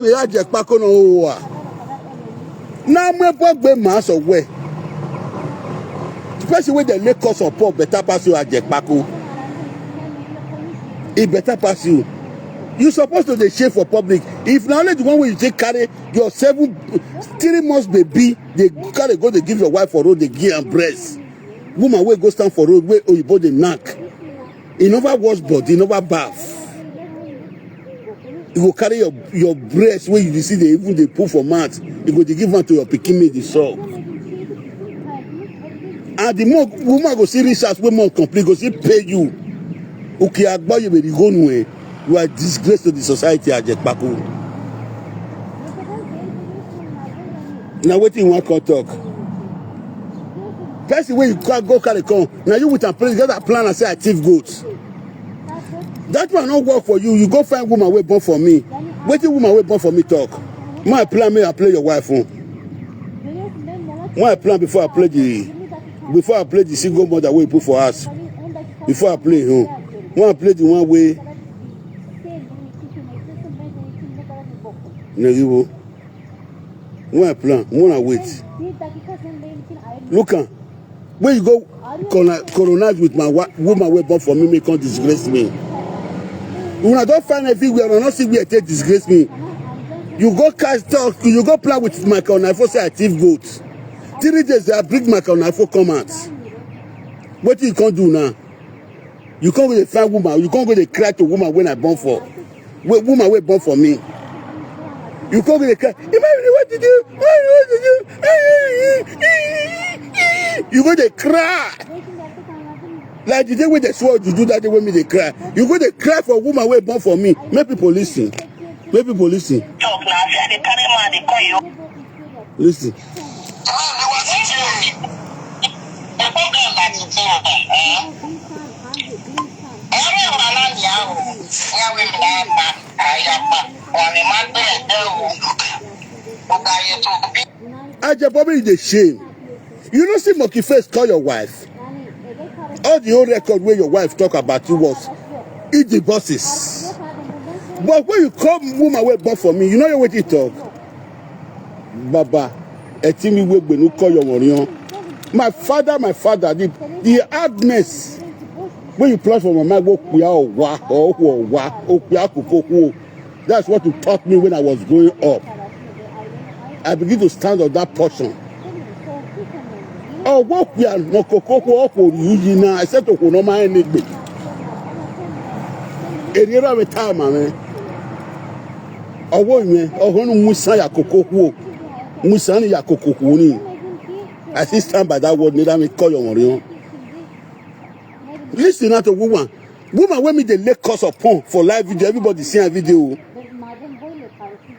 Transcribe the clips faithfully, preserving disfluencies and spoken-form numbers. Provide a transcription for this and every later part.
Ajekpako no wa. Na me bogbe maso we. The person wey dey make us support better pass you, Ajekpako. E better pass you. You suppose to dey shame for public. If na only the one wey you take carry your seven, three months baby, dey carry go dey give your wife for road, dey give am breast. Woman wey go stand for road, wey oyibo dey knack. E never wash body, e never baff. You go carry your your breast wey you dey see dey even dey put for mouth, you go dey give am to your pikin make dey suck. And the more woman go see research wey more complete, go see pay you. Okay, agbayo be the go nwe. You are disgrace to the society, Ajekpako. Na wetin you wan come talk? Person wey you go carry come, na you with am place, get that plan and say I thief goat. That one no work for you. You go find woman wey born for me. Wetin woman wey born for me talk? My plan, may I play your wife own. My plan before I play the before I play the single mother wey you put for house. Before I play home, when I play the one way Negibo. When I plan, when I wait. Look am. When you go colonize with my woman wey born for me, make come disgrace me. Una don find everywhere, una no see where take disgrace me. You go catch talk, you go plan with Michael Naifo say I thief goat. Three days I bring Michael Naifo come out. Wetin you come do now? You come go dey find woman, you come go dey cry to woman wey I born for. Woman wey born for me. You come go dey cry. Imagine what to do. You go dey cry. Like the day wey dey swore juju, that day wey me dey cry. You go dey cry for woman wey born for me. Make people listen. Make people listen. Talk now. Say I dey carry man dey call you. Listen. Ajebobi is a shame. You no see monkey face call your wife. All the whole record where your wife talk about you was eat the bosses. But when you come woman wey born for me, you no hear wetin you talk. Baba, etimi wey gbenu call your money. My father, my father, the the hardness wey you plant for my mind, wo kuya owa, owa, okuya kukoku. That's what you taught me when I was growing up. I begin to stand on that portion. Owo kuya no kokoko opo yuji na, except okwo no ma enigbe. Eri era me time, man. Owo ime, ohonu musa ya kokoko. Musa ni ya kokoko ni. I still stand by that word, neither me call your money. Listen now to woman. Woman wey me dey lay curse upon for live video, everybody see her video.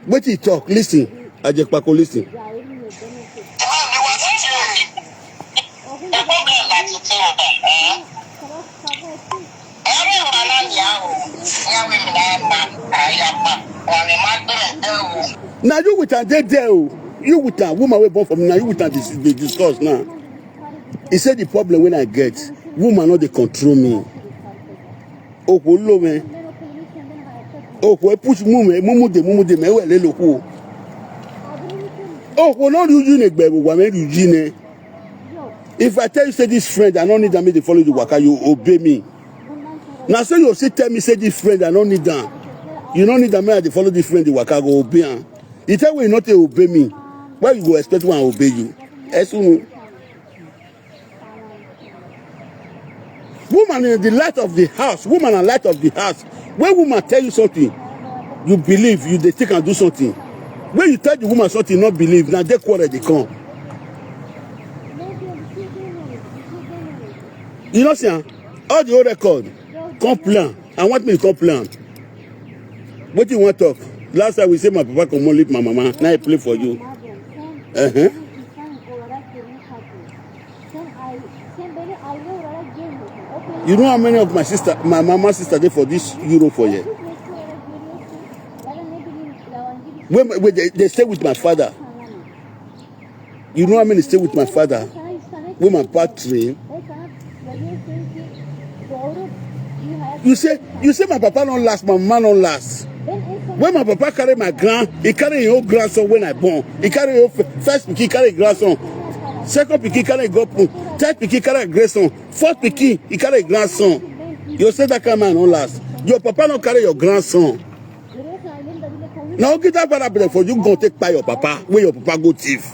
Wetin he talk? Listen, Ajekpako, listen. Na you with am dey there o. You with am, woman wey born for me, na you with am dey discuss now. He say the problem wey I get, woman no dey control me. Okwo lo me. Okwo e push mu me, mumu de, mumu de me we le loku. Okwo no ruju ne gbe wa me ruju ne. If I tell you say this friend, I no need am make dey follow the waka, you obey me. Na so you still tell me say this friend, I no need am. You no need am make I dey follow this friend dey waka, go obey am. You tell me you no take obey me. Why you go expect me I obey you? Esunu. Woman in the light of the house, woman and light of the house. When woman tell you something, you believe, you dey take and do something. When you tell the woman something, not believe, now they quarrel, they come. You know, see, ah, all the old record, come plan. I want me to come plan. What do you want talk? Last time we say my papa come and leave my mama. Now I play for you. Uh-huh. You know how many of my sister, my mama sister dey for this Europe for here? When, when they, they stay with my father. You know how many stay with my father? When my papa train. You say, you say my papa don't last, my mama don't last. When my papa carry my grand, he carry him own grandson when I born. He carry him own f- first pikin, carry him grandson. Second pikin, carry him grandson. Third pikin, carry him grandson. Fourth pikin, he carry him grandson. You say that kind man no last. Your papa no carry your grandson. Now get that father for you go take by your papa, where your papa go thief.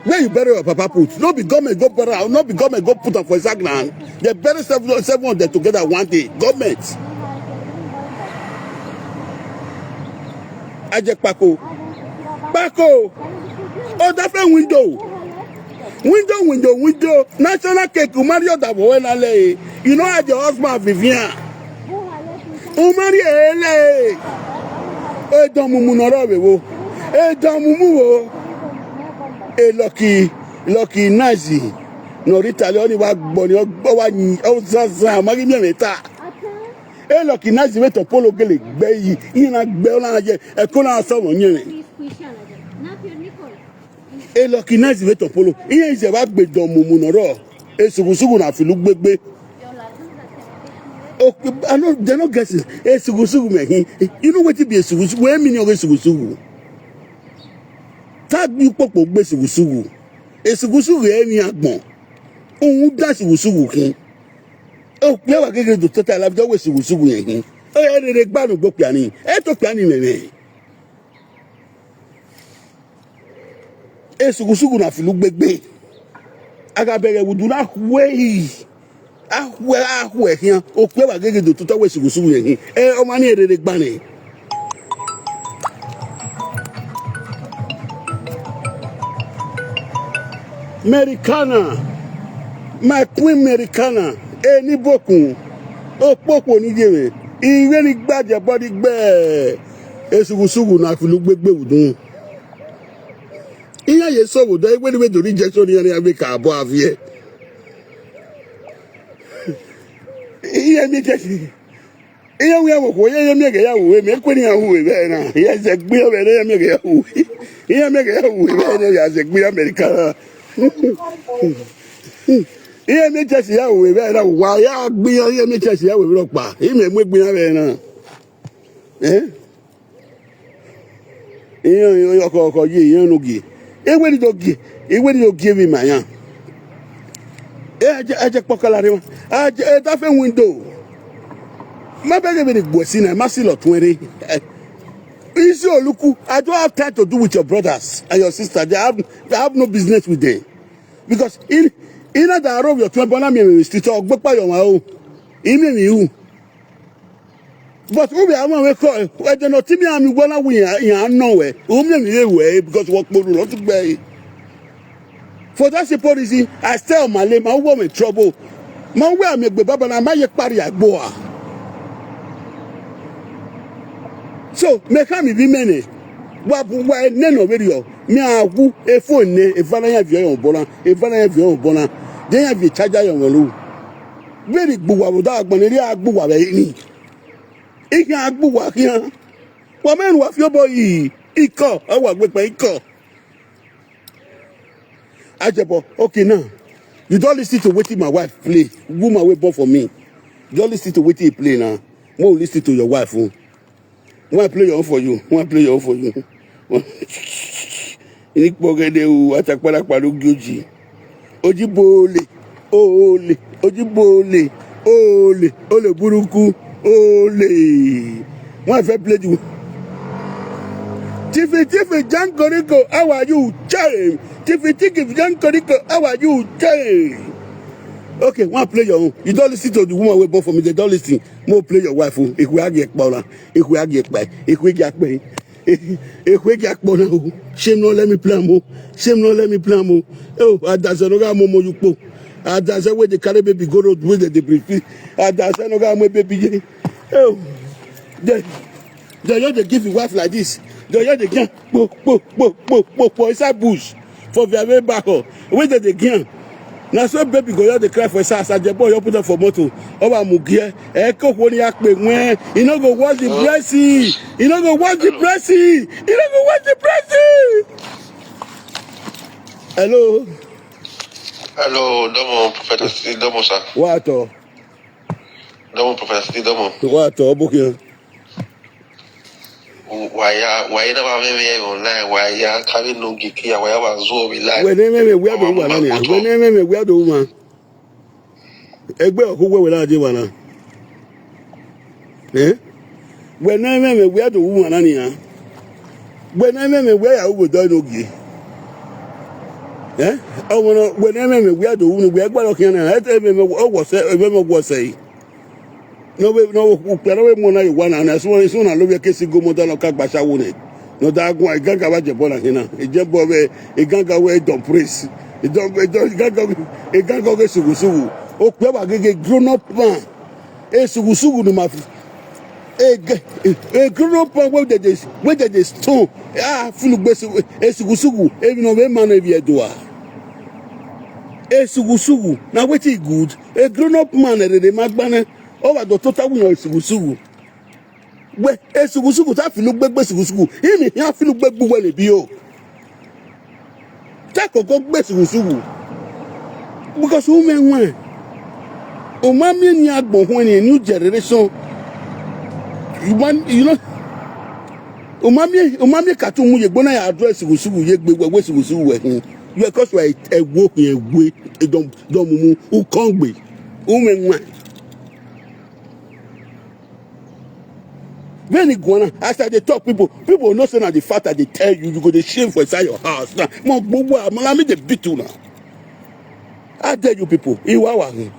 Where you bury your papa put? No be government go bury am, no be government go put am for inside ground. They bury seven, seven of them together one day. Government. Ajẹ pako. Pako. Oh, that friend window. Window, window, window. National cake, Mario Davo, when I lay. You know how your husband, Vivian. Umari ele. Edomu munoro bewo. Edomu muwo. E lucky, lucky nazi. No Italian wa gboni o wa ni o zaza magi mi meta. E lucky nazi we to polo gele gbe yi. Ina gbe o na je. E ko na so mo yin. E lucky nazi we to polo. Iye ise wa gbe domu munoro. Esugusugu na filu gbegbe. Okay, I know they're not guessing. Esugusugu me. You know what it be esugusugu? What mean of esugusugu? Tag you popo gbe esugusugu. Esugusugu e ni agbon. Ohun da esugusugu kin. O pe wa gege do total life do we esugusugu yen kin. O ye rere gba no gbo pe ani. E to pe ani meme. Esugusugu na filu gbegbe. Agabere wudu na hwe. Ahwe ahwe hian. O pe wa gege do tuta we esugusugu yen. E o mani erere gbane. Americana. My queen Americana. E ni bokun. O popo ni jere. Iwe ni gbaje body gbe. Esugusugu na filu gbegbe wudun. Ihe ya eso obodo egbe niwe dori injection ya ni America abụọ avie. Ihe mi je ihe wi awo ko ye ye mi ge ya wo mi ekwe ni awu we be na. Ye se gbe o be na ye mi ge ya wo. Ihe mi ge ya wo be na ya se gbe America. Ihe mi je si ya wo be na wa ya gbe ihe mi je si ya wo ro pa. Ihe mi mu gbe ya be na. Eh? Iyan iyan ọkọ ọkọ ye iyan no ge. Ewe ni do ge. Ewe ni do ge mi ma yan. E je e je pokala re ma. A je e ta fe window. Ma be ge be ni gbo si na ma si lo tun re. Isi oluku, I don't have time to do with your brothers and your sisters. They have, they have no business with them. Because in in that row your twenty bona me me street or gbe pa your ma o. Imi mi hu. But who be àwọn we call? We dey not me am go na we ya no we. Who me me we because work poru not gbe. For that simple reason, I stay on my lane. My woman trouble. My way me gbe baba na my ye pari agbo a. So me ka mi bi mene. Wa wa ne no we yo. Me awu e phone ne e vana ya vi yo bona. E vana ya vi yo bona. Den ya vi charger yo lo. Very gbuwa wo da agbọn eri agbuwa we ni. Ihe agbuwa hian. Wa men wa fi obo yi. Iko, awa gbepe iko. Ajebo, okay now. You don't listen to wetin my wife play. Woman wey born for me. You don't listen to wetin he play now. Mo listen to your wife o. Wan play your own for you. Wan play your own for you. Ini kpogede o atakpara kpara ogi oji. Oji bole. Ole. Oji bole. Ole. Ole buruku. Ole. Wan fẹ́ play you. Tifi tifi jankoriko how are you? Chai. Tifi tifi jankoriko how are you? Chai. Okay, wan play your own. You don't listen to the woman wey born for me. They don't listen. Mo play your wife o. If we argue ekpa ola, if we argue ekpa, if we get ekpa, if we get ekpa now. Shame no let me play am o. Shame no let me play am o. Oh, adase no ga mo mo yupo. Adase wey dey carry baby go road wey dey dey breastfeed. Adase no ga mo baby ye. Oh, they they just dey give him wife like this. They just dey give am po po po po po po inside bush for their way back home. Wey dey dey give am. Na so baby go just dey cry for inside as the boy just put am for motor. Oba mugie. Eko wo ni akpe wen. E no go wash the breast. E no go wash the breast. E no go wash the breast. Hello. Hello, domo, Professor C, domo, sir. What? Domo, Professor Steve Domo. Wa to book here. Waya, waya na ba me me online. Waya kare no giki ya waya wa zo bi live. Wene meme where the woman na ni ya. Wene meme where the woman. Egbe oku we wela je wala. Eh? Wene meme where the woman na ni ya. Wene meme where ya ugo do no gi. Eh? Omo no wene meme where the woman where gba lo kiyan na. Ete meme o wo se, meme wo se. No we no we ukpera we mo na iwa na na so so na lo we ke si go mo da lo ka gba shawo ne. No da gun iganga wa je bo na hina. Ije bo we iganga we don praise. Idon idon iganga iganga we sugu sugu. O pe wa gege grown up man. E sugu sugu ni ma fi. E ge- e e grown up man we dey dey we dey dey stone. Ah, fulu gbe sugu e sugu sugu. E bi no we man e bi edo a. E sugu sugu. Na wetin e good. A grown up man e dey dey magbana. O wa do tota wu yan sugu sugu. Gbe e sugu sugu ta fi lu gbe gbe sugu sugu. Imi ya fi lu gbe gbe we le bi o. Ta koko gbe sugu sugu. Because who men wan? O ma mi ni agbon hun ni new generation. You man, you know. O ma mi o ma mi ka tun mu ye gbona ya address sugu sugu ye gbe we sugu sugu we hin. You because we e wo hin e we e don don mu mu u kon gbe. Who men wan? When e go on, as I dey talk, people people know say na the fact I dey tell you, you go dey shame for inside your house now. Mo gbogbo amala me dey beat you now. How dare you people? Iwa wa hin.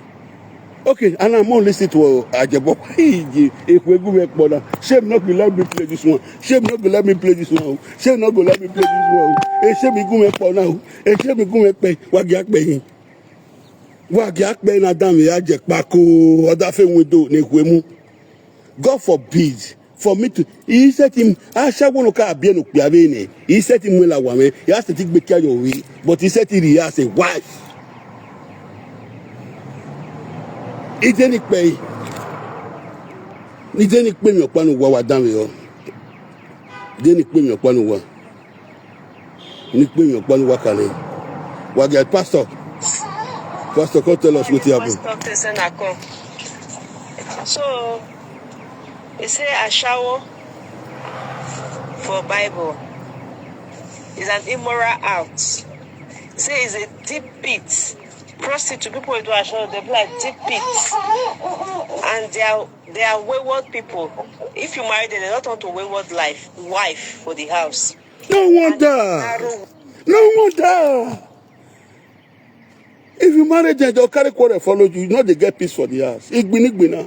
Okay, and I'm on listen to uh, Ajebo. Iji ekwegu me kpona. Shame not be let me play this one. Shame not be let me play this one. Shame not go let me play this one. E shame igu me kpona. E shame igu me pe. Wagi akpe hin. Wagi akpe na dam ya je pako. Oda fe window ne kwemu. God forbid for me to. He said him asha wono ka abie no kpiave ne. He said him wela wame. He has to take back your way. But he said he has a wife. He didn't pay. He didn't pay me upon wa wa dam yo. Didn't pay me upon wa. Ni pe mi pa ni wakale. Wa get pastor. Pastor, come tell us wetin happen. Pastor Tesen Akon. So, he say ashawo for Bible is an immoral act. Say it's a deep pit. Prostitute, people wey do ashawo, they be like deep pit. And they are they are wayward people. If you marry them, they don't turn to wayward life wife for the house. No wonder. No wonder. If you marry them, they'll carry quarrel follow you. You know they get peace for the house. Igbinigbina.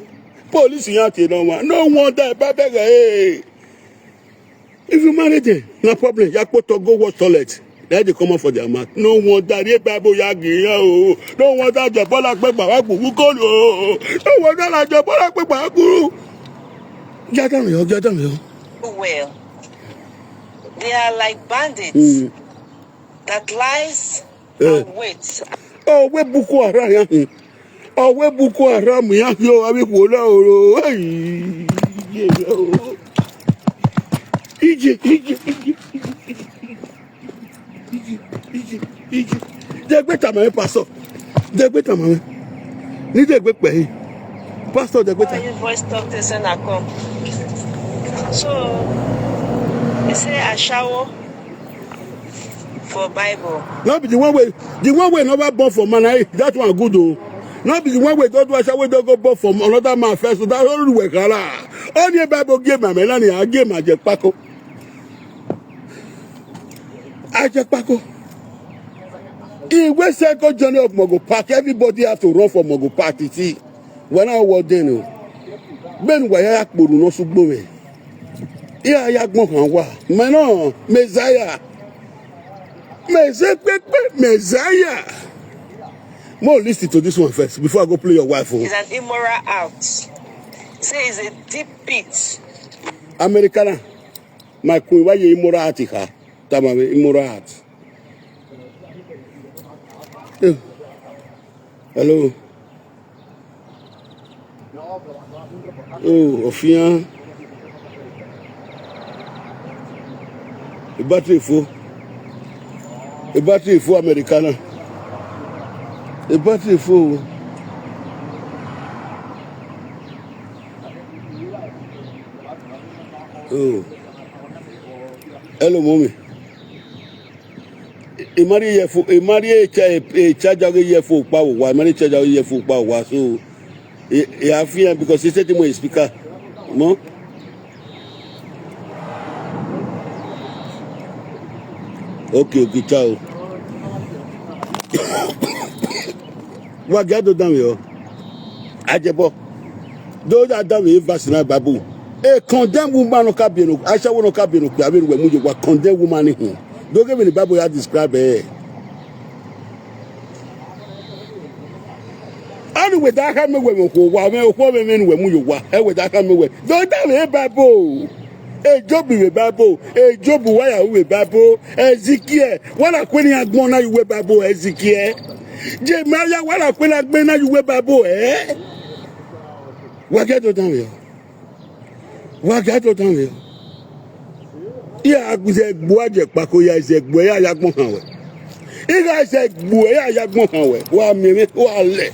Police in Yati no one. No wonder. Babega, hey. If you marry them, no problem. Yakpoto go wash toilet. Then they come out for their mouth. No wonder. They Bible yagi. Oh. No wonder. Jabola Gbegba Wagu. No wonder. Jabola Gbegba Wagu. Get down here. Get down here. Well, they are like bandits mm. that lies eh. and wait. Oh, we Boko Haram. Oh, we Boko Haram. Ya yo, abi kola oro. Hey. Ije, ije, ije. Ije, ije, ije. Degbe tamame pastor. Degbe tamame. Ni degbe pe. Pastor degbe ta. Use voice talk to send a come. So, he say ashawo for Bible. No be the one way, the one way never born for man. Eh, that one good though. No be the one way don't do ashawo don't go born for another man first. So that only way kala. Only Bible give my melani, I give my jepako. Ajepako. Iwe second journey of Mogo Park, everybody have to run for Mogo Park. You see, when I was then, Ben Waya Kpuru no Sugbo me. Iya ya gbon kan wa. Me no, Messiah. Messiah, Messiah. More listen to this one first before I go play your wife. Oh. It's an immoral act. Say it's a deep pit. Americana. My queen, why you immoral at her? Tamame, immoral at. Eh. Hello. Oh, Ofia. A battery full. A battery full Americana. A battery full. Oh. Hello, mommy. Imari yefu, imari echa echa jage yefu pa wa, imari echa jage yefu pa wa. So e e afia because he said mo speaker. Mo. Okay, okay, ciao. Wa gado dan yo. Ajebo. Those that don't even verse in the Bible. A condemned woman no can be no. Aisha no can be no. I mean, when you were condemned woman in him. Don't give me the Bible that describe her. Anu we da ka me we mo ko wa me ko me me we mu yo wa. E we da ka me we. Don't have a Bible. E Job we Bible. E Job wa ya we Bible. Ezekiel. Wa na kweni agbon na you we Bible Ezekiel. Jeremiah wa na kweni agbon na you we Bible eh. Wa get to down here. Wa get to down here. Iya agbize gbo aje pako ya ize gbo ya ya gbon han we. Iga ize gbo ya ya gbon han we. Wa mi mi wa le.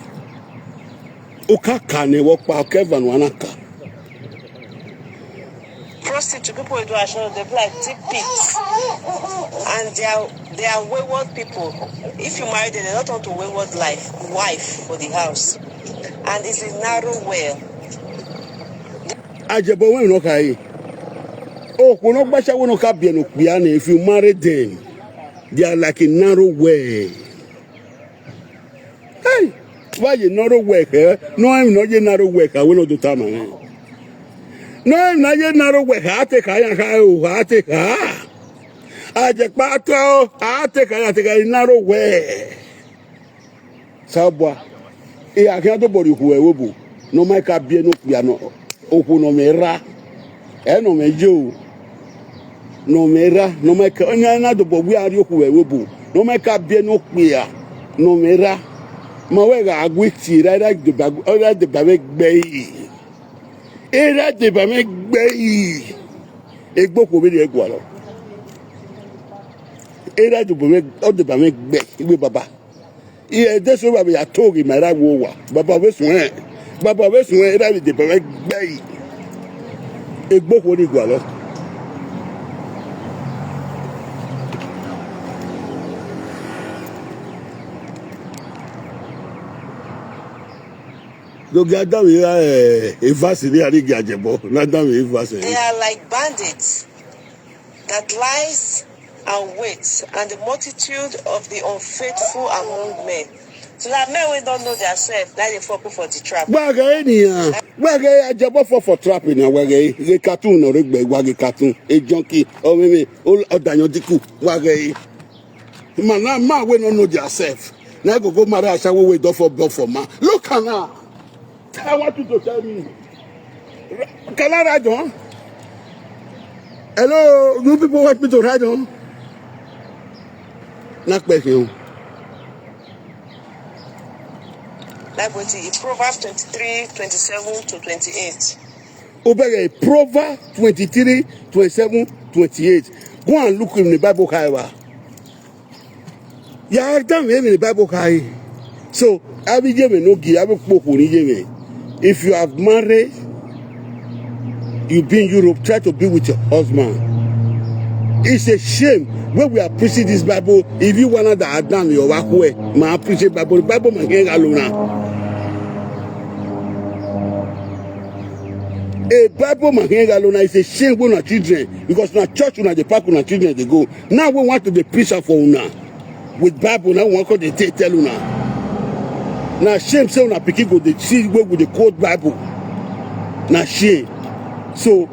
O ka ka ne wo pa ke van wa na ka. Prostitute, people wey do ashawo, they be like thick pigs. And they are they are wayward people. If you marry them, they don't turn to wayward life wife for the house. And it's a narrow well. Ajebo we no kai. Oh, we no gbasha we no ka bi no kpia ne. If you marry them, they are like a narrow way. Hey, why you narrow way eh? No, I'm not ye narrow way. I will not do time. No, I'm not ye narrow way. I take I ha o, I take ha. I take part o, I take I take a narrow way. Sabwa. E a kan to bori ku e wo bu. No mai ka bi no kpia no. Oku no me ra. E no me jo. No me ra. No mai ka na na do bo wi ari oku e wo bu. No mai ka bi no kpia. No me ra. Ma we ga agwe ti ra ra de ba ra de ba me gbe yi. E ra de ba me gbe yi. Egbo ko be de gwa lo. E ra de bo me o de ba me gbe. Igbe baba. Iye de so baba ya togi ma ra wo wa. Baba we sun e. Baba we sun e ra de baba gbe yi. Egbo ko ni gwa lo. Lo ga da we eh e verse ni ari ga je bo. Na da we verse. They are like bandits that lies and waits, and the multitude of the unfaithful among men. So that men wey don't know their self, now they fall for the trap. Gbage eniyan. Gbage ajabo fall for trap na gbage. Ge cartoon no regbe gbage cartoon. A junkie. O me me. O dayan diku. Gbage. Man na man wey no know their self. Na go go marry ashawo wey don for block for man. Look at now. I want you to tell me. Can I ride on? Hello, you people want me to ride on? Not question. Like wetin? Proverbs twenty-three, twenty-seven to twenty-eight. Obere Proverbs twenty-three, twenty-seven, twenty-eight. Go and look in the Bible, however. Ya dan we in the Bible kai. So, abi je me no gi, abi popo ni je me. If you have married, you be in Europe, try to be with your husband. It's a shame when we are preaching this Bible. If you wanna that Adam your work way, ma preach a Bible, Bible man can't alone. A Bible man can't alone. It's a shame when our children, because na church una dey pack una children dey go. Now we want to dey preach am for una with Bible. Now we wan come dey take tell una. Na shame say una pikin go dey see wey we dey quote Bible. Na shame. So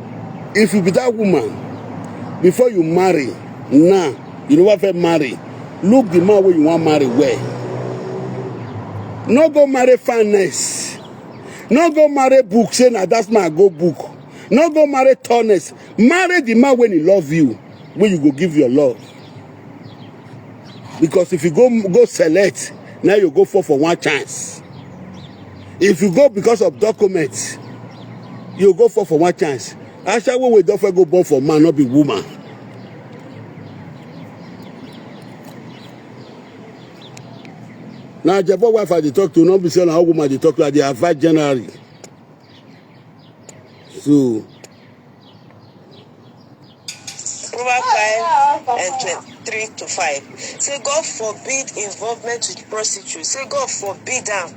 if you be that woman, before you marry, now you never fit marry. Look the man wey you wan marry well. No go marry fineness. No go marry book, say na that man go book. No go marry tallness. Marry the man when he love you, when you go give your love. Because if you go go select, now you go for for one chance. If you go because of documents, you go for for one chance. Ashawo wey don for go born for man, not be woman. Now, Jebo wife I dey talk to, not be say na woman dey talk to, I dey advise generally. So, Proverbs five and twenty-three to five. Say God forbid involvement with prostitutes. Say God forbid them.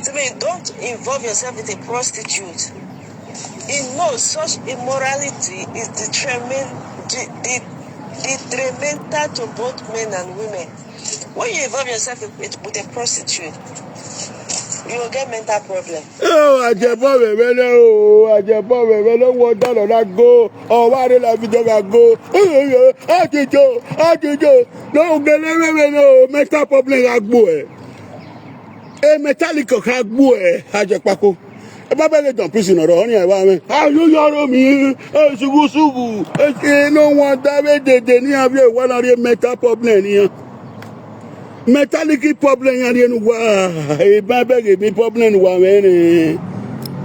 Say, may you don't involve yourself with a prostitute. In no such immorality is detrimen- de- de- detrimental to both men and women. When you involve yourself with, with a prostitute, you will get mental problem. Oh, àjẹbọ bẹ̀rẹ̀ lọ, oh, àjẹbọ bẹ̀rẹ̀ lọ, wọ́n dáná náà go. Ọ̀wá rẹ̀ la fi jọba go. Àjẹjọ, àjẹjọ. No, gẹlẹ́ rẹ̀ lọ, mental problem agbo ẹ̀. E metallic ka gbuo e, ha je kpako. E ba bege John Prison oro, oni e wa me. Ayo yoro mi, e sugu sugu. E, e no wonder we dede ni abi e wa na ri mental problem ni ya. Metallic problem ya ri nu wa. E ba bege mi problem wa we ni.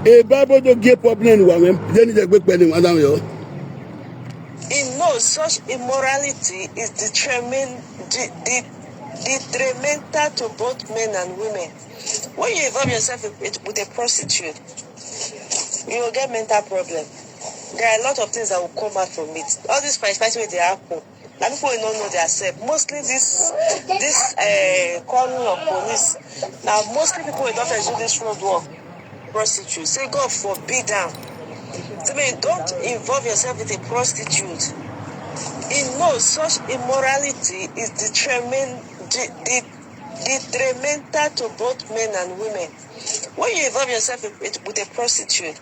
E ba bo do ge problem wa we. Je ni je gbe pe ni wa da yo. In no such immorality is detrimen- de- de- detrimental to both men and women. When you involve yourself with, with a prostitute, you will get mental problem. There are a lot of things that will come out from it. All these spice spice wey dey happen, na people wey no know their self. Mostly this this uh, calling of police. Now mostly people wey don first do this road work, prostitute. Say God forbid them. Say, may you don't involve yourself with a prostitute. In no such immorality is detrimen- de- de- detrimental to both men and women. When you involve yourself with, with a prostitute,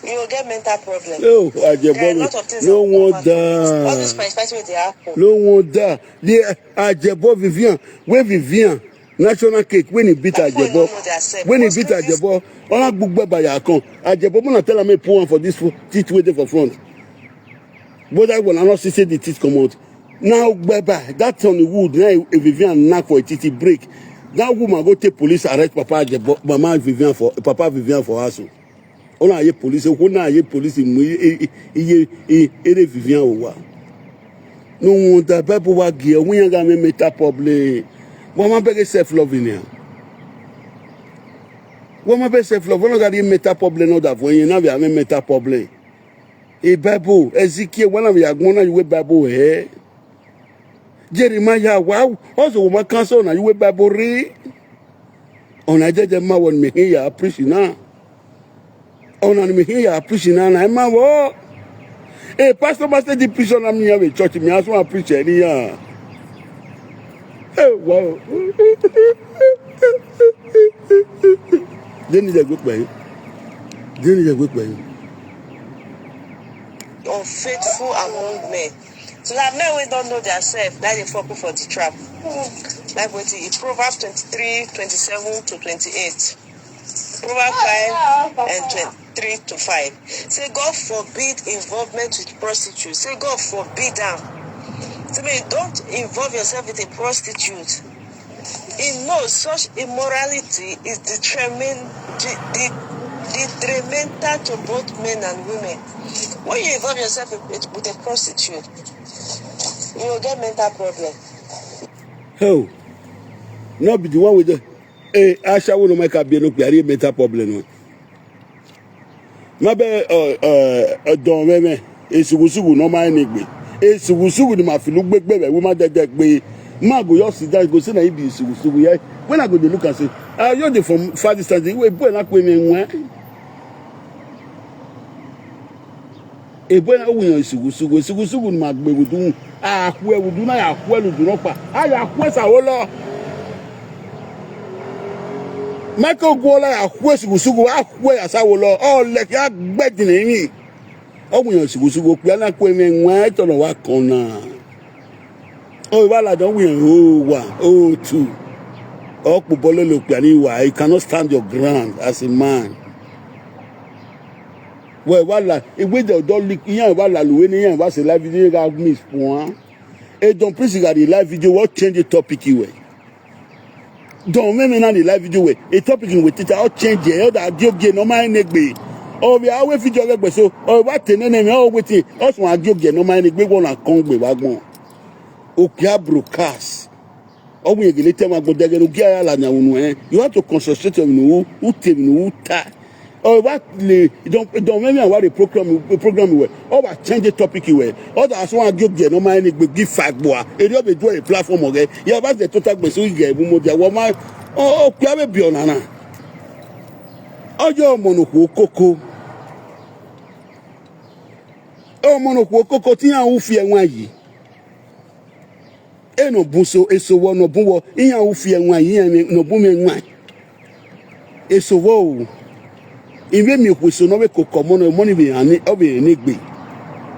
you will get mental problem. Oh, there are a lot of things that will come out from it. All this spice spice wey dey happen. No wonder. The Ajebo Vivian, wey Vivian, national cake, when he beat Ajebo, when he beat Ajebo, all that gbogbo by your account. Ajebo, when I tell am, me put one for this fo- teeth wey dey for front. But that one, I not see say the teeth come out. Now, bye bye. That on the wood, now if Vivian knock for a titty break. That woman go take police arrest Papa Ajebo, Mama Vivian for Papa Vivian for house. Ona ye police, who na ye police mu iye iye ere Vivian wa. No wonder Bible wa gi e, we yanga me mental problem. Wa ma bege self love ni ya. Wa ma be self love, wa na ga di mental problem no da fo yin na we have mental problem. E Bible, Ezekiel, wa na we agbon na you Bible eh. Jeremiah, wow, also wa ma cancel na you Bible re. Ona jeje ma won me here preach na. Ona ni me here preach na na ma wo. E pastor pastor di preach na me here church me as one preach ni ya. E wow. Then they go pay. Then they go pay. Unfaithful among men. So that men wey don't know their self, that they fall for the trap. Like what in Proverbs twenty-three, twenty-seven to twenty-eight. Proverbs five and twenty-three to five. Say God forbid involvement with prostitutes. Say God forbid them. Say, may you don't involve yourself with a prostitute. In no such immorality is detrimen- de- de- detrimental to both men and women. When you involve yourself with, with a prostitute, you will get mental problem. Hell, no be the one with the eh, ashawo no make a be no be a mental problem no. Ma be uh, uh, uh, don me me. Esugusugu no ma ni gbe. Esugusugu ni ma fi lu gbegbe be we ma dede gbe. Ma go your sit down go say na ibi esugusugu yeah. When I go dey look and say, ah, you dey from far distance. We boy na kwe me nwa. Ebo na wuyan isugusugu isugusugu ni ma gbe wudu. Ahwe wudu na ya hwe ludu no pa. Aya hwe sa wo lo. Meko gwo la ya hwe isugusugu ahwe ya sa wo lo. O le ki agbe dini mi. O wuyan isugusugu pe na kwe me nwa to no wa kan na. O wa la don wuyan o wa o tu. O po bolo lo pe ni wa. You cannot stand your ground as a man. Well, wala, if we dey don leak, yeah, wala, we ni yeah, was a live video got miss point. E don please got the live video. What change the topic you way? Don me me na the live video way. A topic in with it. I'll change it. Other dio ge no my neck be. Oh, we are we video get so. Oh, what ten name? Oh, waiting. Also, I dio ge no my neck be one and come be wagon. Okay, broadcast. Ọgwụ yegele tema gbọdege no gia ya la nya unu eh. You have to concentrate on who who tem no who ta. Ọ wa le, don don mẹmẹ awa re program program wẹ. Ọ wa change topic wẹ. Ọ da asọ wan gio gẹ nọ ma ẹni gbe gi fa gbọ a. Eri ọ be do a platform ọgẹ. Ya ba de total gbese gẹ bu mo dia wọ ma. Ọ ọ kpia be bi ọna na. Ọjọ ọmọ no kwu okoko. Ọmọ no kwu okoko ti yan u fi ẹwan yi. E no bun so eso wọ no bun wọ iyan u fi ẹwan yi iyan no bun mi ẹwan. Eso wọ o. Iwe mi kwe so no we koko ọmọ no ọmọ ni we ani ọ we ni gbe.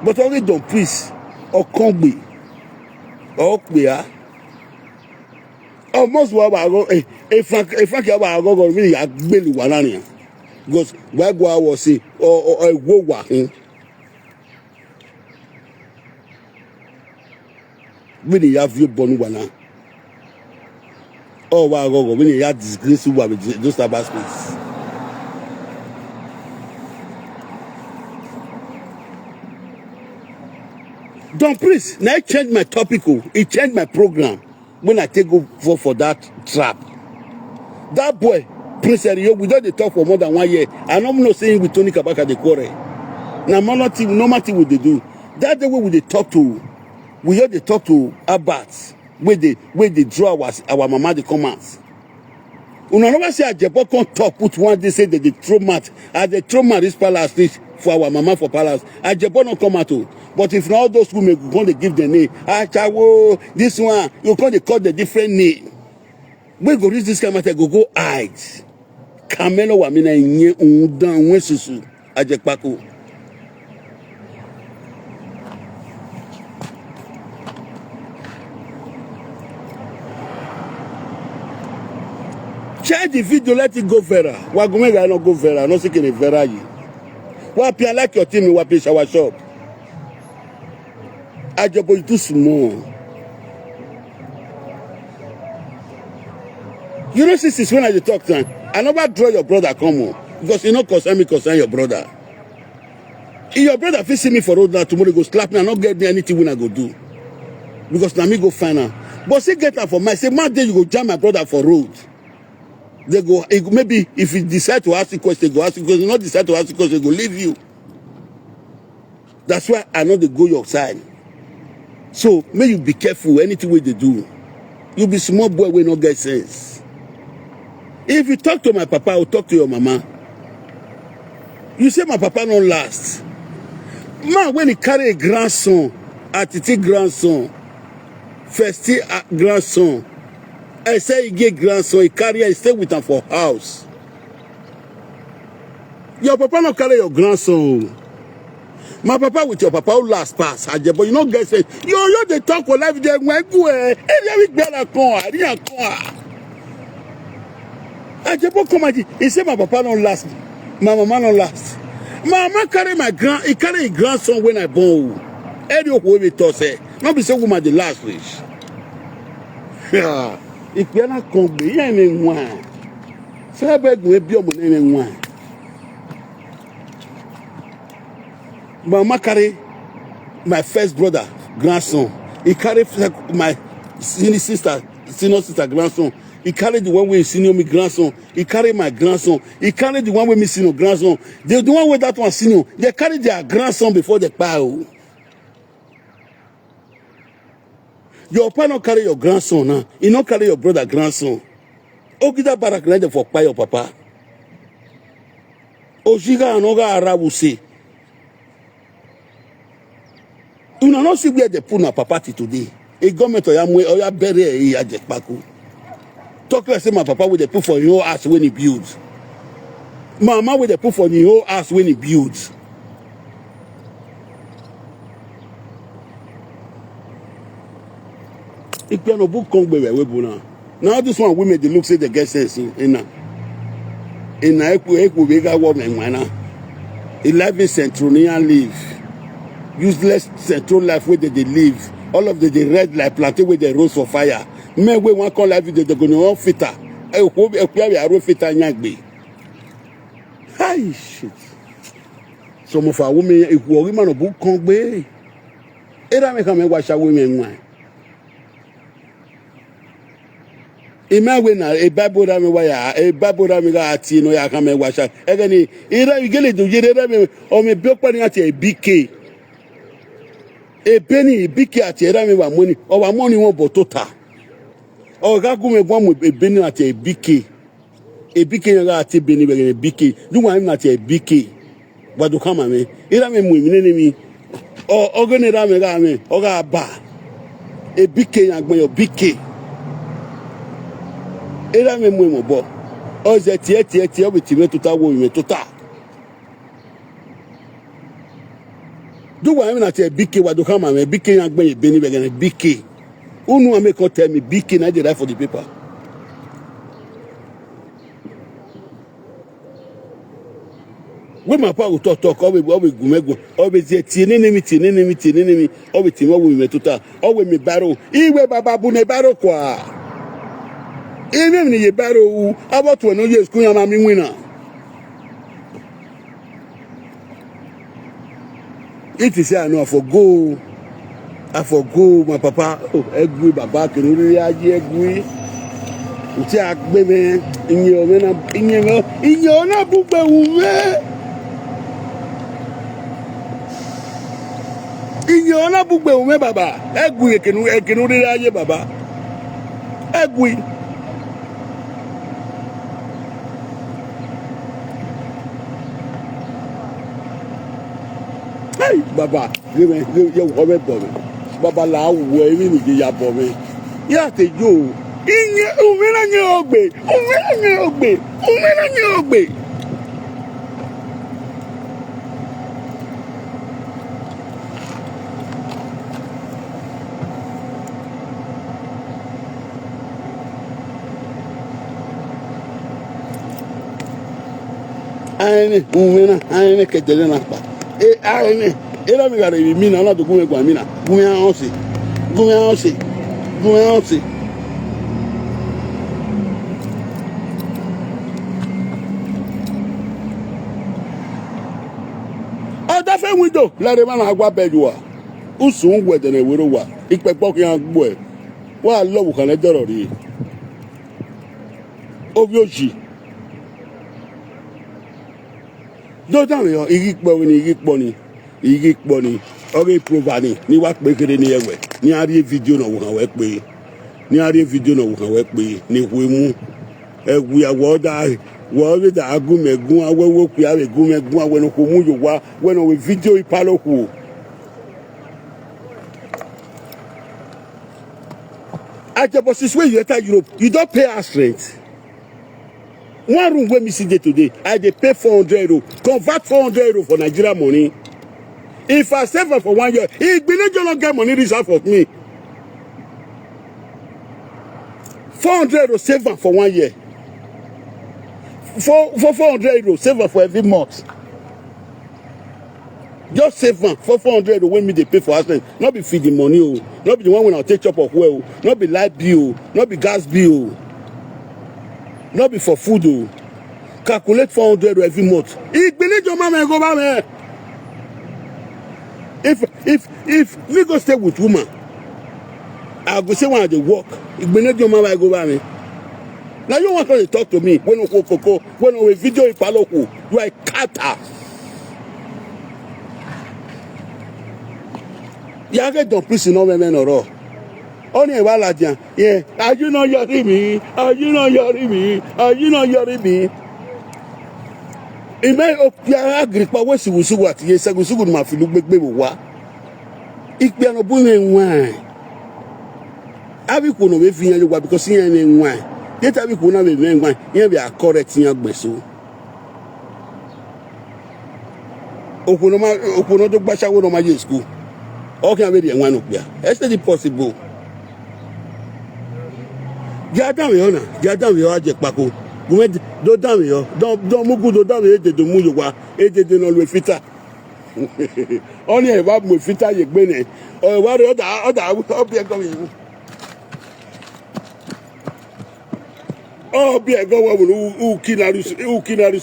But ọ we don please. Ọ kan gbe. Ọ pe a. Almost wa wa go e e frank e frank ya wa go go mi ya gbelu wa na ni. Because wa go wa si o o e wo wa hun. When they have you born one, oh, wow, go, go. When they have disgrace you with those cyber space. Don Prince, now I change my topic, oh, it changed my program. When I take go for for that trap. That boy, Prince Eriyo, we don dey talk for more than one year. I no know say him with Tony Kabaka dey quarrel. Na normal thing, normal thing we dey do. That day wey we dey talk to, we just dey talk to Albert, wey dey wey dey draw our our mama dey come out. Una never see Ajebo come talk put one day say dem dey throw mat. As dem throw mat reach palace reach for our mama for palace, Ajebo no come out o. But if na all those women go come dey give dem name, Achawo, this one, you come dey call dem different name. Wey go reach this kind matter go go hide. Kamelo wa mi na nye undan wensusu ajekpako. Share the video, let it go viral. Wa gome ga no go viral, no sikene viral yi. Wa pia like your team, wa pia shower shop. Ajebo, you too small. You know, since when I dey talk time, I never draw your brother come on because you no concern me, concern your brother. If your brother fit see me for road now tomorrow, he go slap me. I no get anything when I go do because na me go find am. But still get am for mind. Say, man, day you go jam my brother for road. They go, he go maybe if he decide to ask you question, he go ask you question. He not decide to ask you question, he go leave you. That's why I no dey go your side. So make you be careful anything wey dey do. You be small boy wey no get sense. If you talk to my papa or talk to your mama, you say my papa no last. Man, when he carry a grandson, Atiti grandson, first year, uh, grandson, I say he get grandson, he carry, he stay with am for house. Your papa no carry your grandson o. My papa with your papa who last pass Ajebo, you no get sense. Yo yo dey talk for life there when go eh. Area we gbara kan, area kan. Ajebo come out, he say my papa no last, my mama no last. My mama carry my grand, he carry his grandson when I born o. Area we talk say, no be say woman dey last reach. Yeah. Ikpe na kan gbe, yeah, me nwa. Say beg we bi omo na me nwa. My mama carry my first brother grandson. He carry sec- my senior sister, senior sister grandson. He carry the one wey senior me grandson. He carry my grandson. He carry the one wey me senior grandson. The, the one wey that one senior, they carry their grandson before they kpai o. Your papa no carry your grandson now. He no carry your brother grandson. Ogida barak na dem for kpai your papa. Ojiga anoga arabu say. Una no see where they put na papa till today. A government oya mwe oya bury e aje kpako. Talk like say my papa wey dey put for him own house when he build. My mama wey dey put for him own house when he build. Ikpe no book come gbe we bu na. Now this one women dey look say they get sense in na. In na eku eku we ga woman man na. E life in central nian live. Useless central life wey they dey live. All of them dey red like plantain wey they roast for fire. Men wey wan come live video they go no fit am. Eku eku we aro fit am nyagbe. Hi shit. Some of our women eku ori man no book come gbe. Era me come wash away me nwa. Ima we na e Bible da mi wa ya, e Bible da mi ga ati no ya ka me wa sha. Ege ni, ira igele do yere da mi, o me bi opa ni ati e B K. E beni, e B K ati era mi wa money. O wa money won bo tota. O ga gu me gwa mo e beni ati e B K. E B K ya ga ati beni be e B K. Du wa na ati e B K. Wa do kama me. Era mi mu mi nene mi. O, o gene ra mi ga mi. O ga ba. E B K ya gbe yo B K. Era mi mu mo bo. O ze tie tie tie o bi ti me tota wo mi tota. Do wa na te B K wa do kama me B K ya gbe ye beni be gene B K. Unu ame ko tell me B K na dey write for the paper. We ma pa o talk talk o we o we gume gu o we tie tie nene mi tie nene mi tie nene mi o we tie mo we me tota o we me baro iwe baba bu ne baro kwa. Ime mi ni ye baro u abo to no yes ku ya ma mi wina. It is say I know I for go. I for go, my papa. Oh, egwi baba kinu ri aji egwi. Uti agbe me. Inye o me na inye me. Inye o na bugbe ume. Inye o na bugbe ume baba. Egwi kinu kinu ri aji baba. Egwi. Hey, baba, give me, give you come for me. Baba la wo mi ni ya for me. Ya te yo. Inye umena nye ogbe. Umena nye ogbe. Umena nye ogbe. Aene, umena, aene kedele na pa. E aene, era mi gare mi na na do gume gwa mi na. Gume a onse. Gume a onse. Gume a onse. Ada fe window, la re ma na agwa bedua. Usun gwede na ewero wa. Ipe po ki an gbo e. Wa lo wu kan le doro ri. Obi oji. Do da mi o, igi po ni, igi po ni. Igi po ni. Oge prova ni, ni wa pe kere ni ewe. Ni a ri video na wo kan we pe. Ni a ri video na wo kan we pe. Ni hu emu. E wi awo da, wo re da agu me gun awe wo pe awe gun me gun awe no ko mu yo wa. We no we video ipalo ku. Ajebo since when you enter Europe, you don't pay house rent. One room wey me see dey today, I dey pay four hundred euro. Convert four hundred euro for Nigeria money. If I save am for one year, Igbelejo no get money reach half of me. Four hundred euro save am for one year. For for four hundred euro save am for every month. Just save am for four hundred wey me dey pay for house rent. No be feeding money o. No be the one wey I take chop of well o. No be light bill o. No be gas bill o. No be for food o. Calculate four hundred every month. Igbelejo ma me go ba me. If if if me go stay with woman, I go say when I dey work. Igbelejo ma ba go ba me. Now you want to talk to me when you go koko, when you video ipaloku, you are a cutter. Yage don prison no me no ro. Oni e wa la dia. Yeah, are you not hearing me? Are you not hearing me? Are you not hearing me? Ime o pia agripa we sugu sugu ati ye sugu sugu ma fi lu gbegbe wo wa. Ikpe no bu ne nwa. Abi ku no we fi yan yo wa because yan ne nwa. Yet abi ku na we me nwa. Yan be a correct yan gbeso. Okuno ma okuno do gbasha wo no ma ye school. O kan be de nwa no pia. Is it possible? Gi adam yo na, gi adam yo aje pako. Gume do dam yo, don don mugu do dam yo de do mu yo wa, e de de no lo fita. Oni e ba mu fita ye gbe ne. O wa re oda oda obi e go mi. Obi e go wa mu u ki na ru u ki na ru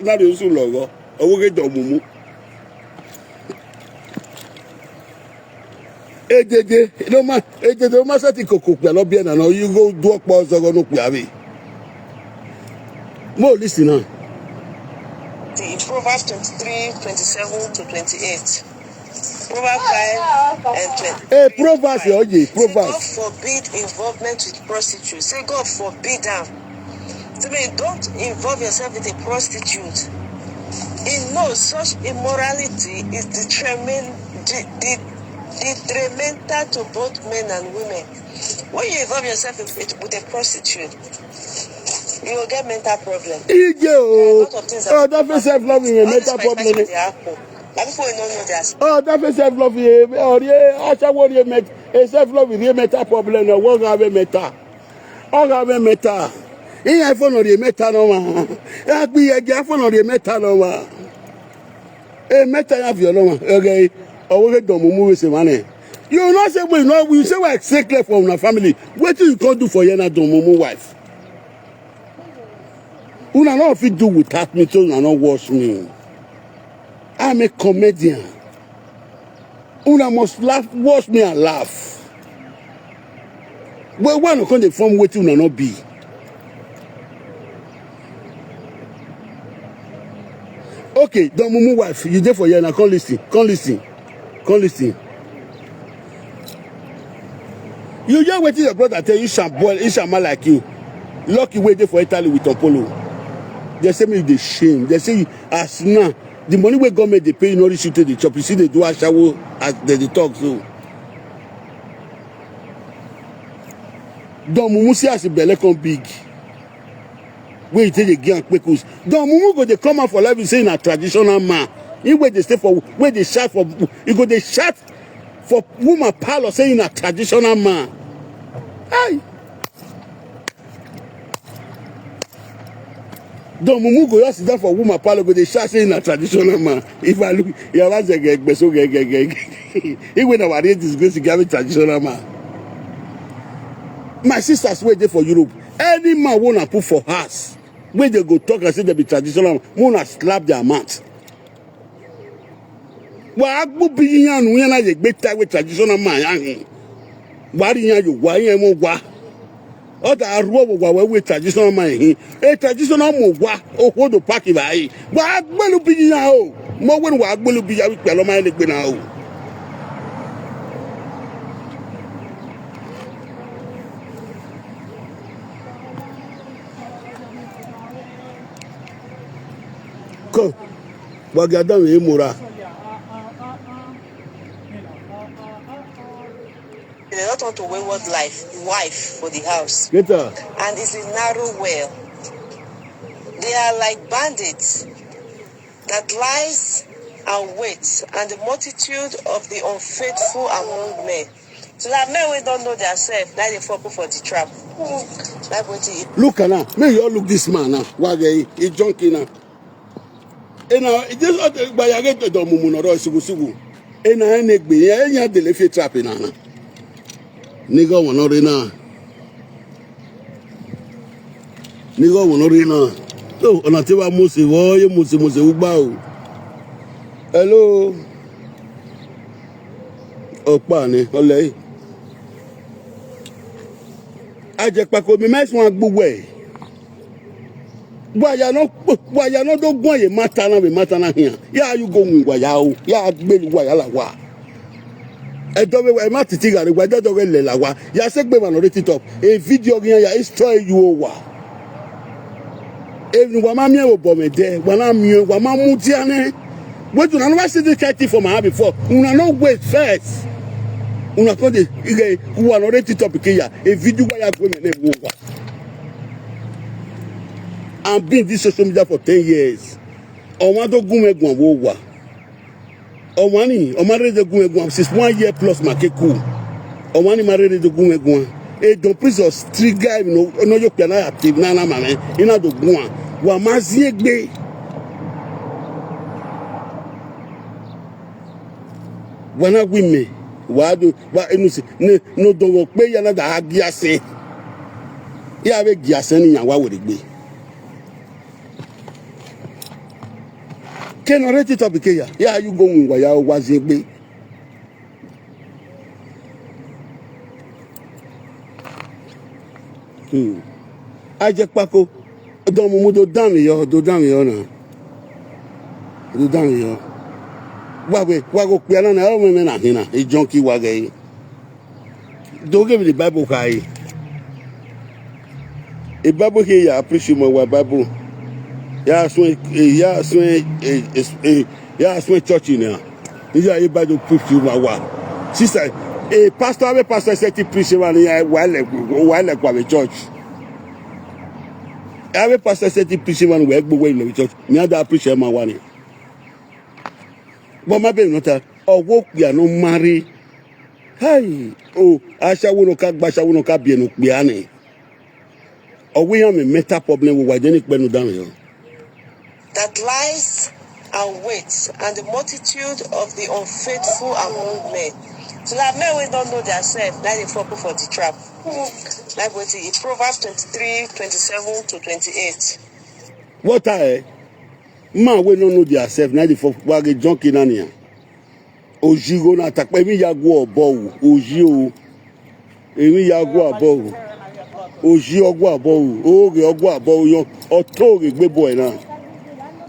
na ru su logo. Owo ge do mumu. Edede, no ma, edede, no ma sati koko kpia no bia na no, you go do okpo ozogo no kpia be. Mo listen now. The Proverbs twenty-three, twenty-seven to twenty-eight. Proverbs five and twenty. Eh, Proverbs, oye, Say God Proverbs. Forbid involvement with prostitutes. Say God forbid them. Say, "May don't involve yourself with a prostitute." He knows such immorality is detrimen- de- de- detrimental to both men and women. When you involve yourself with, with a prostitute, you will get mental problem. Ije o. Oh, that face self love is a All these mental fight problem. Dey happen. Na people wey no know their Oh, that face self love is a, or a, asawo re met, a self love is a mental problem. No, what have a mental? All have a mental. He iPhone or a mental no one. Agbi ege iPhone or a mental no one. A mental have your no one. Okay. Oh, we get domumu we say man. You know say we know we say we exactly for una family. Wetin you come do for here na domumu wife? Una no fit do without me, so una no watch me. I'm a comedian. Una must laugh, watch me and laugh. Well, why no come dey form wetin una no be? Okay, Don Mumu wife, you dey for here now. Come listen, come listen, come listen. You hear wetin your brother tell you, Isham boy, Ishama like you. Lucky wey dey for Italy with Opolo. They say me you dey shame. They say you, as now, the money wey government dey pay you no reach you to the chop. You see they do ashawo as they dey talk so. Don Mumu see as the belle come big. Wey you take dey give am kpekus. Don Mumu go dey come out for live say na traditional man. He wey dey stay for, wey dey shout for, he go dey shout for woman parlor say he na traditional man. Hey! Don Mumu go just sit down for woman parlor go dey shout say he na traditional man. If I look, he have asked egbe so gegegege. He wey na wari disgrace he get traditional man. My sisters wey dey for Europe, any man wey una put for house, wey dey go talk and say dem be traditional man, make una slap their mouth. Wa agbo bi yan nu yan na ye gbe ta we traditional man yan hin. Wa ri yan yo wa yan mo wa. O da ru wo wa we traditional man hin. E traditional mo wa o ho do party ba yi. Wa agbo lu bi yan o. Mo we wa agbo lu bi ya wi pelu ma le gbe na o. Ko. Wa ga dan we mo ra. They don't want to wayward life, wife for the house. Get her. And it's a narrow well. They are like bandits that lies and wait, and the multitude of the unfaithful among men. So that men wey don't know themselves, now they fall for the trap. That wetin it. Look at now. May you all look this man now. Wa ga he junkie now. E na this other gba ya get Don Mumu no ro sugu sugu. E na ene gbe ya enya de le fi trap na na. Nigga won no re na. Nigga won no re na. So ona te wa mo se wo ye mo se mo se ugba o. Hello. Opa ni ole. Aje pa ko mi mes won gbuwe. Waya no, waya no do gwan ye mata na we mata na hian. Ya you go win waya o. Ya gbelu waya la wa. E do we wa ma titi gare wa do we le la wa. Ya se gbe ma no re TikTok. E video gian ya destroy you o wa. E ni wa ma mi e wo bo me de. Wa na mi wa ma mu ti ane. Wait, una never see this kind thing for my hand before. Una no wait first. Una come dey ige wa no re TikTok ke ya. E video wa ya go me ne wo wa. I've been this social media for ten years. Ọmọ tó gún mẹ́gun àwọn wà. Ọmọ ní ọmọ rẹ̀ tó gún mẹ́gun since one year plus my keku. Ọmọ ní my rẹ̀ tó gún mẹ́gun. E don prison three guy no no yo pia na active na na mame. Ina do gún wa. Wa ma zie gbe. Wa na wi me. Wa do wa enu si ne no do wo pe ya na da ha gi ase. Ya be gi ase ni yan wa were gbe. Ke no re TikTok ke ya. Ya you go win wa ya wa zie gbe. Hmm. Ajekpako. Don mumu do dami yo, do dami yo na. Do dami yo. Wa we, wa go kpia na na, o me me na hina. E junkie wa ge. Do give me the Bible kai. E Bible here ya appreciate my wa Bible. Ya swen, ya swen, ya swen church in ya. Iya e Bible preach you wa wa. Sister, e pastor, a pastor said to preach man ya wa le, wa le kwa church. A pastor said to preach man we go we church. Me da preach man wa ni. But my baby not a, oh, wo we are no marry. Hey, oh, ashawo no ka gba, ashawo no ka bi enu pe ani. Oh, we have a mental problem we wa de ni pe nu down here. That lies and weights and the multitude of the unfaithful among men. So that men we don't know themselves, now they fall for the trap. Like what in Proverbs twenty-three, twenty-seven to twenty-eight. What are, eh? Man we no know theirself, na the for wa ge junkie na ni ya. Oji go na takpe mi ya go obo o. Oji o. Emi ya go abo o. Oji ogo abo o. Oge ogo abo o yo. Oto oge gbe boy na.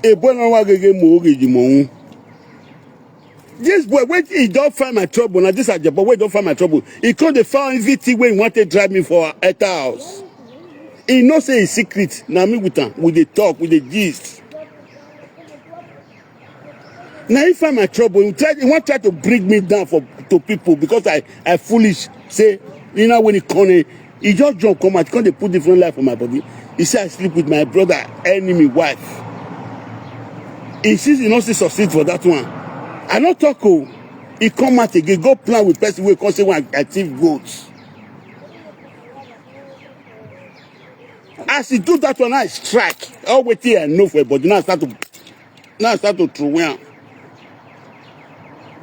E boy na wa gege mo oge ji mo un. This boy, when he don't find my trouble, now this Ajebo, when he don't find my trouble, he come dey find everything wey he want to drive me for enter house. He know say his secret. Now me with am, we dey talk, we dey gist. Now he find my trouble. He try, he want try to bring me down for to people because I, I foolish. Say, you know when he come in, he just jump come out, come dey put different life for my body. He say I sleep with my brother enemy wife. He see he no still succeed for that one. I no talk o. He come out again, go plan with person wey come say when I, I thief goats. As he do that one, I strike. All wetin I know for body now I start to, now I start to throw am.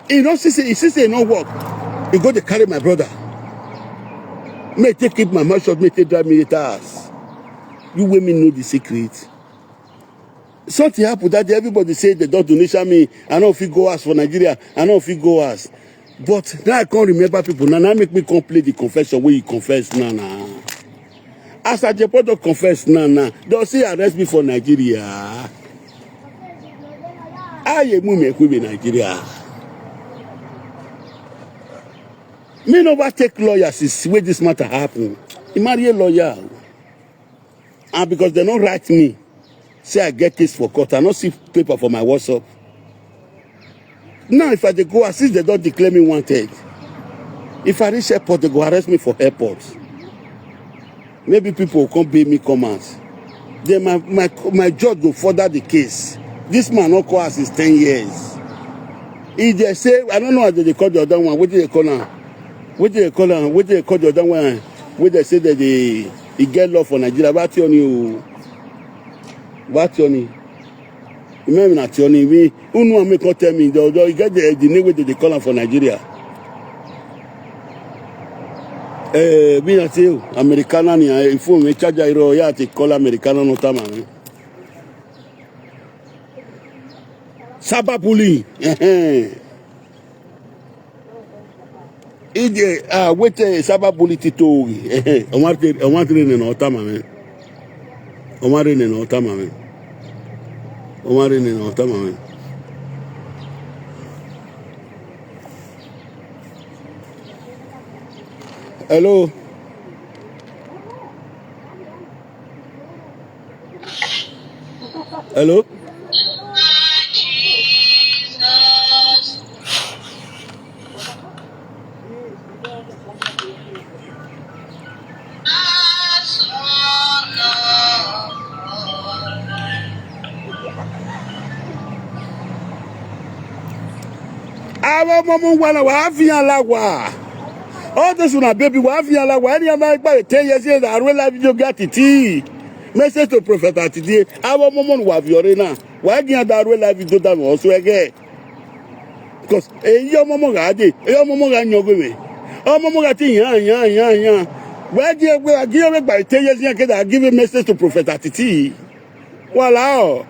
He no see say, he see say e no work. He go dey carry my brother. May take keep my mouth shut, may take drive me eight hours. You wey me know the secret. Something happen that day, everybody say they don't donation me. I no fit go house for Nigeria. I no fit go house. But now I can't remember people. Now, now make me come play the confession where you confess now. Now. As I just confess now, now. Don't say arrest me for Nigeria. I am me Nigeria. Me never take lawyers since where this matter happen. He marry a lawyer. And because they don't write me, say I get case for court, I no see paper for my WhatsApp. Now, if I dey go, as if they don't declare me wanted. If I reach airport, they go arrest me for airport. Maybe people will come bail me, come out. Then my, my, my judge go further the case. This man not call us since ten years. He dey say, I don't know how they call the other one. What do they call am? What do they call am? What do they call the other one? What they say that they, he get law for Nigeria. What you need? What you need? Remember that you need me. Who know make come tell me? The, the, you get the, the name wey they dey call am for Nigeria. Eh, be na say Americana ni, eh, phone me charger iro ya ti call Americana no time, eh. Cyberbullying. Eh, eh. Ije, ah, wait, eh, cyberbully ti to. Eh, eh. O wa te, o wa te ni no time, eh. O wa re ni no time, eh. O wa re ni no time, eh. Hello. Hello. Àwọn ọmọ ọmọ wa náà wàá fi hàn la wà. All this una baby wàá fi hàn la wà. Ẹni ọmọ ẹgbẹ́ ten years yẹn àrùn ẹ̀ láfi jọ gé àtìtì. Message to prophet àtìtì. Àwọn ọmọ ọmọ wàá fi ọ̀rẹ́ náà. Wàá gé àdá àrùn ẹ̀ láfi jọ dànù ọ̀ṣun ẹgẹ́. Because èyí ọmọ ọmọ gà á dé, èyí ọmọ ọmọ gà á yan ogún mi. Ọmọ ọmọ gà á ti yàn yàn yàn yàn. Wàá gé ẹgbẹ́ àgíyẹ̀wé gbà ten years yẹn kéde, I give a message to prophet àtìtì. Wàhálà ọ̀.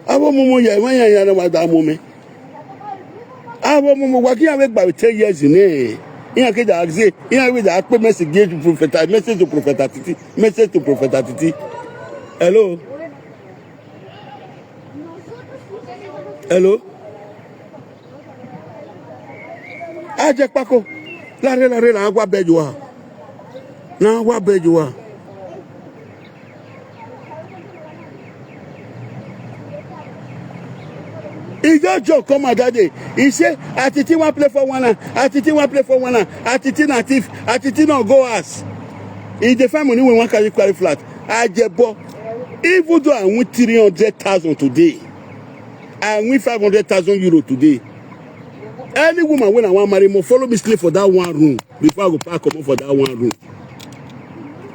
Abo momo ya, ma ya ya na wa da mo me. Abo momo wa ki ave gba ten years ni. Iya ke da axe, iya we da pe message to prophet, message to prophet Atiti, message to prophet Atiti. Hello. Hello. Aje pako. Lare lare na agwa bejuwa. Na agwa bejuwa. He just joke come out that day. He say, Atiti wan play for one, Atiti wan play for one, Atiti na thief, Atiti no go house. He dey find money wey wan carry carry flat. Ajebo, even though I win three hundred thousand today, I win five hundred thousand euro today. Any woman wey I wan marry, must follow me sleep for that one room before I go pack comot for that one room.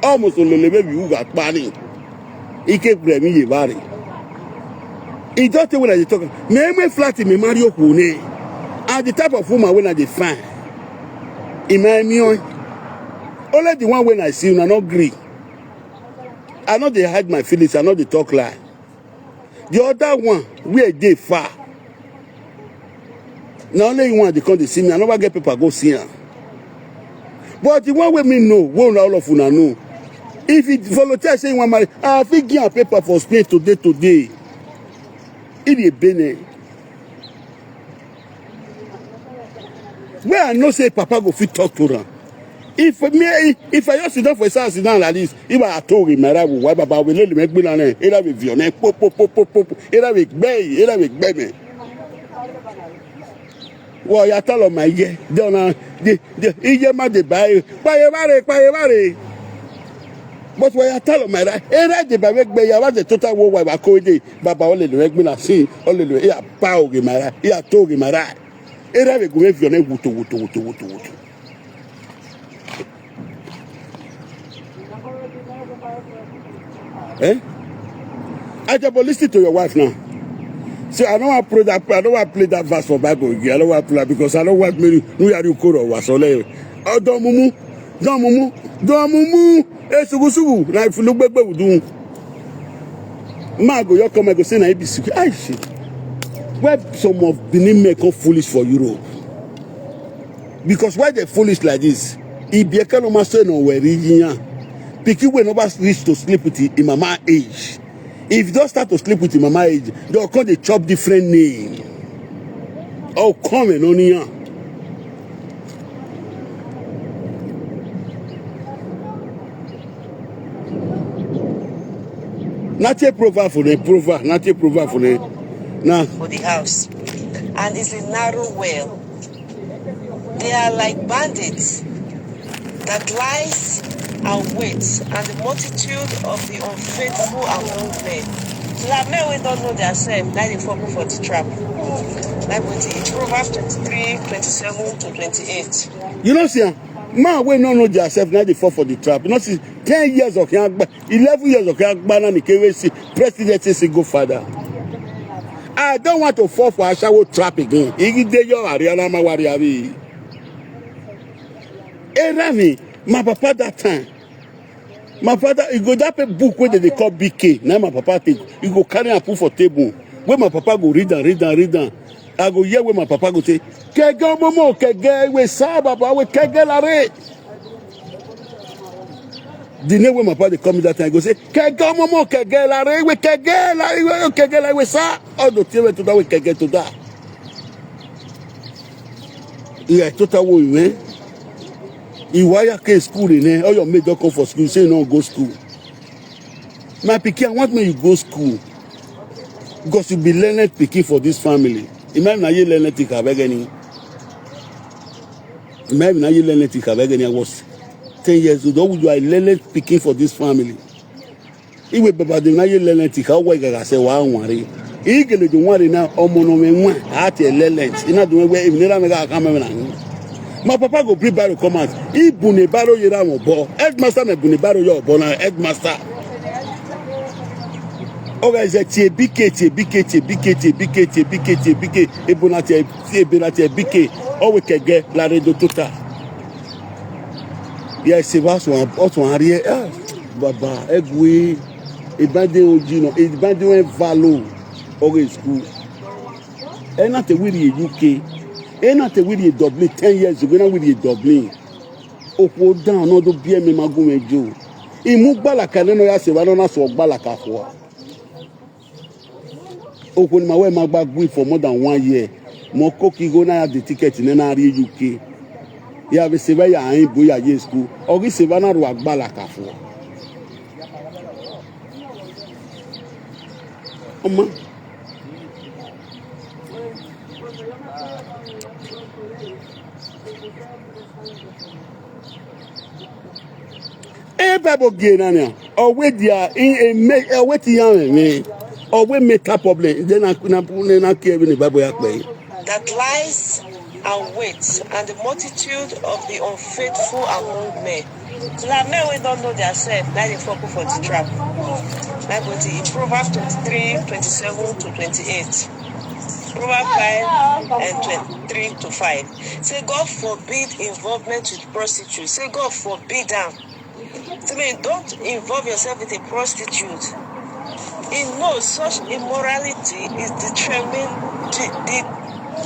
Almost olele baby who got money. Ike bremi ye bari. He just tell when I dey talk. Me me flat me marry okune. And the type of woman when I dey find. In my immune. Only the one when I see, una no gree. I no dey hide my feelings, I no dey talk lie. The other one, where dey far. Na only one dey come dey see me, I never get paper go see am. But the one wey me know, wey una all of una know, if he volunteer say he wan marry, I fit give am paper for Spain today, today. He dey Benin. Where I know say papa go fit talk to am. If me, if I just sit down for his house, sit down like this, if I told him, my right, why baba will let me be on it, it will be on it, pop, pop, pop, pop, pop, it will be gbe, it will be gbe me. Well, you tell on my ear, don't uh, the the ear ma dey buy, buy a buy a buy. But why you tell on my right, it will be buy gbe ya, what the total world why I call it, baba only the regular see, only the ear power my right, ear told my right. Era we go make you wutu wutu wutu wutu wutu. Eh? Ajabo, listen to your wife now. So I don't want to play that. I don't want to play that verse for Bible again. I don't want to play because I don't want me. No, you are you cool or was ole. Oh, don't mumu, don't mumu, don't mumu. Eh, sugu sugu. Na if you look back, we do. Ma go your come, I go say na A B C. I see. Why some of Benin men come foolish for Europe? Because why they foolish like this? If you can't master no where region, pikin will never reach to sleep with him mama age. If you don't start to sleep with him mama age, they'll call the chop different name. Oh, come and only yan. Not a proverb for the proverb, not a proverb for the now. For the house, and it's a narrow well. They are like bandits that lies and wait, and the multitude of the unfaithful among men. So that men wey don't know their self, now they fall for the trap. Like we see Proverbs twenty-three, twenty-seven to twenty-eight. You know, see, ah, man, we no know their self, now they fall for the trap. You know, see, ten years of young, eleven years of young man, and the K W C president is a good father. I don't want to fall for Ashawo trap again. Igi dey your Ariana Mawari Abi. Erami, my papa that time. My father, he go that pe- book where they call B K. Now my papa take. He go carry and put for table. Where my papa go read and read and read and I go hear where my papa go say, "Kege momo, kege we sa baba we kege la re." The name where my papa they call me that time, I go say, "Kege momo, kege la re we kege la re we kege la we sa." All the thing went to that we kege to that. Yeah, total wo you eh? Iwaya ke school in eh? All your mate don't come for school. Say you no go school. My pikin, I want me you go school. Because you be learned pikin for this family. Imagine na you learned it, I beg any. Imagine na you learned it, I beg any. I was ten years old. How would you I learned pikin for this family? Iwe baba de na ye learn it ka wa gaga se wa wanre. Igele do wanre na omo no me nwa ati learn it. Ina do we emi na me ga ka me na. My papa go bring barrow come out. Ibu ne barrow yera mo bo. Headmaster me bu ne barrow yo bo na headmaster. Oga is a tie B K, tie B K, tie B K, tie B K, tie B K. Ibu na tie, tie B na tie B K. O we kege la re do tota. Yes, it was one, was one here. Ah, baba, egwe. Ebade ojino, ebade en valo, oge school. Ena te wiri e U K. Ena te wiri e Dublin ten years ago, ena wiri e Dublin. Okwo dan no do bi eme magu me jo. Imu gbala ka ne no ya se wa no na so gbala ka fo. Okwo ni ma we ma gba gwi for more than one year. Mo ko ki go na ya the ticket ne na ri U K. Ya be se ba ya ain bo ya ye school. Ogi se ba na ro agbala ka fo. Ọmọ. E Bible gi na na. Owe dia in a me owe ti ya me. Owe make a problem. Then na na na na ke bi ni Bible ya pe. That lies and wait, and the multitude of the unfaithful among men. So that men wey don't know their self, now they fall for the trap. Bible in Proverbs twenty-three, twenty-seven to twenty-eight. Proverbs five and twenty-three to five. Say God forbid involvement with prostitutes. Say God forbid them. I mean, don't involve yourself with a prostitute. He knows such immorality is detrimental to, de,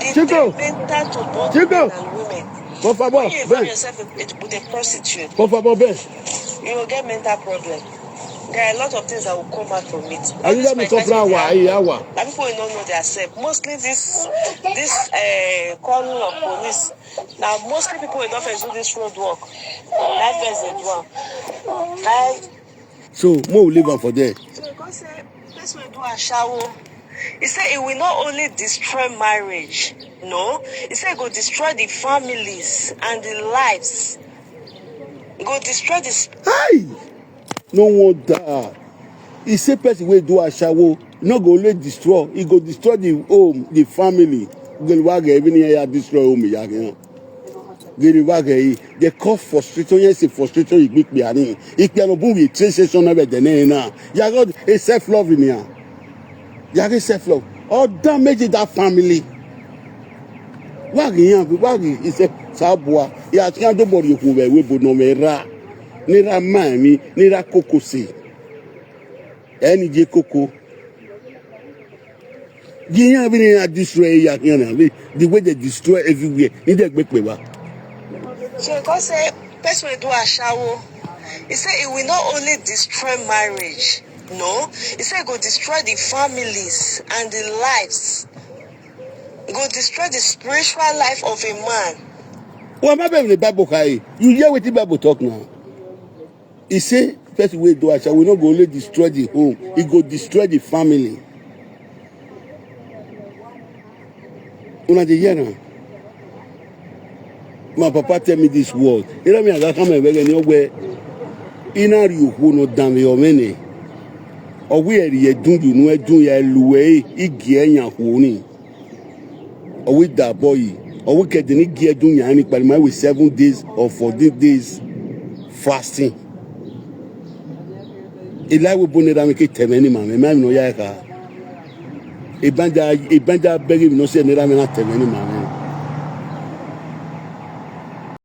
de, detrimental to both men and women. Por favor, when you involve yourself with, with a prostitute, por favor, ven. You will get mental problem. There are a lot of things that will come out from it. Ayuda mi comprar agua, ahí, agua. That people will not know their self. Mostly this, this uh, calling of police. Now, mostly people will not do this road work. That person do am. Like, so, mo leave am for there. So, because say, person will do a shower. He said it will not only destroy marriage. No. He said it will destroy the families and the lives. It will destroy the... Hey! No wonder. He say person wey do ashawo no go only destroy, he go destroy the home, the family. Geriwa ge even ya destroy home ya ge. Geriwa ge they call frustration. Yes, frustration. Igbe pe ani. Ipe no bu we train session na be de na. Ya got a self love in here. Ya get self love. All damage that family. Wagi yan wagi ise sabua. Ya ti an do bori ku be we bo no me ra. Ni ra ma mi, ni ra koko si. Eni je koko. Giyan bi ni a destroy ya yan na. The way they destroy everywhere. Ni de gbe pe wa. So God say person wey do ashawo, he say it will not only destroy marriage. No, he say it go destroy the families and the lives. It go destroy the spiritual life of a man. Well, my Bible, the Bible, you hear what the Bible talk now? He say person wey do ashawo no go only destroy the home, he go destroy the family. Una dey hear am? My papa tell me this word. Ira mi aga kama ebege ni ogbe. Ina ri okwu no dan mi omene. Ogbe eri edun ju nu edun ya eluwe igi eyan kwu ni. Ogbe da boy. Ogbe kede ni gi edun ya ni pari ma we seven days or fourteen days fasting. Ilai we bone da mi ke temeni ma me ma mi no ya ka. Ibanja ibanja begi mi no se ni ra mi na temeni ma me.